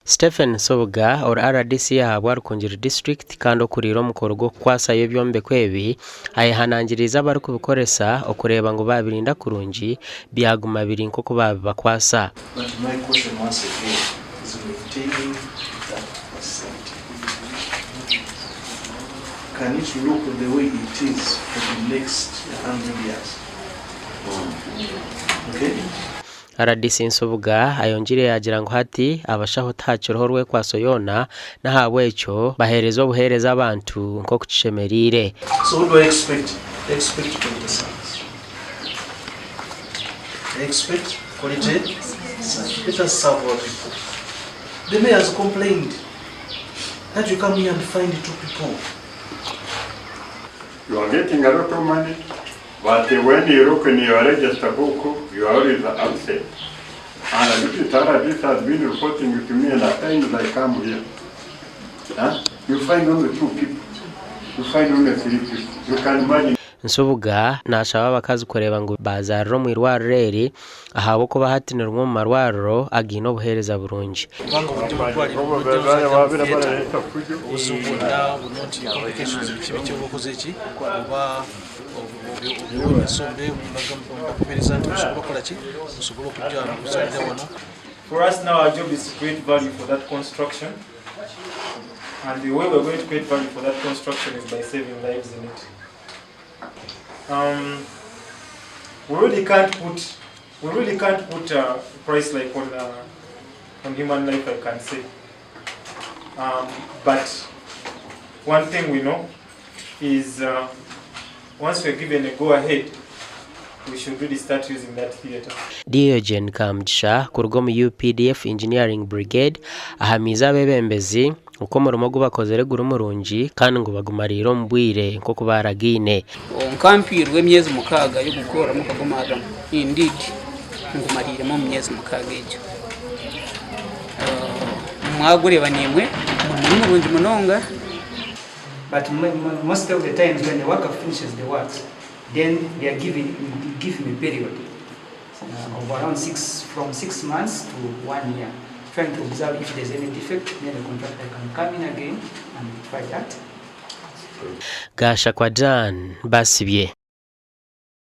Stephen Nsubuga ori rdc ahabwa Rukungiri District kandi okuriire omukoro gw'okukwasayo ebyombeko ebi ayehanangiriize abarikubikoresa okureeba ngu baabirinda kurungi byaguma biri nk'oku baabibakwasa. But my caution once again is maintaining that facility. Can it look the way it is for the next 100 years? Okay? Rdc Nsubuga ayongyeire yaagira ngu hati abashaho tihakiriho orwekwaso yoona n'ahabw'ekyo baheereza obuheereza abantu nk'oku kishemereire. So what do I expect? I expect quality service. I expect quality service. Let us serve our people. The mayor has complained that you come here and find two people. You are getting a lot of money, but when you look in your register book, you are always upset. And the deputy RDC has been reporting to me, and at times I come here. Huh? You find only two people. You find only three people. You can imagine. Nsubuga naashaba abakazi kureeba ngu baazaarira omu irwariro eri ahabw'okuba hati ni rimwe omu marwariro againe obuheereza burungi. Kubanga buri murwariro buri omu theatre obuzibu bwona buno nti complications biki biki oba okoze ki oba obiwonya so mbe mbakubiriza nti musobole okukola ki musobole okujja okuzalira wano. For us now our job is to create value for that construction and the way we're going to create value for that construction is by saving lives in it. Um, we really can't put we really can't put a price like on uh, on human life I can say. Um, but one thing we know is uh, once we're given a go ahead we should really start using that theatre. Diogen Kamugisha kuruga omu UPDF Engineering Brigade ahamiize abeebembezi oku omurimo ogu bakozire guri murungi kandi ngu bagumariire omu bwire nk'oku baaragaine. Kwonka mpairwe emyezi mukaaga y'okugukora mukagumariramu. Indeed ngumariiremu omu myezi mukaaga egyo. Mwagureeba naimwe omurimo ni murungi munonga. But most of the times when the worker finishes the works then they are given give him a period of around six from 6 months to one year trying to observe if there's any defect then the contractor can come in again and try that. Gashakwa Dan, Basibye.